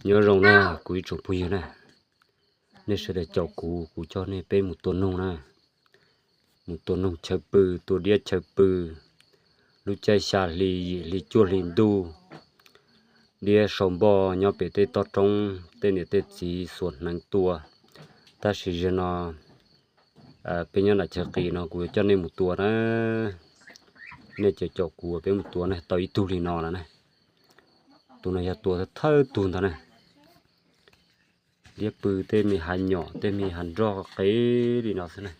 Nyob zoo na kuv ib tsoom phooj ywg na, nej sawv daws caum kuv, kuv coj nej peb mus tua noog na. Mus tua noog chaw pw, tua diab chaw pw. Lub caij xya hli, yim hli, cuaj hli ntuj, diab sau npoj nyob pem tej toj roob, tej niam tej txiv xuas hneev tua. Tab sis zaum no peb nyob nram chaw qis no kuv yuav coj nej mus tua na. Nej caum caum kuv peb mus tua na, tau ib tug li no lawm na. Tus no yog tua thawj tug ntag na. Diab pw tej me hav nyom, tej me hav nroj qis li no xwb na.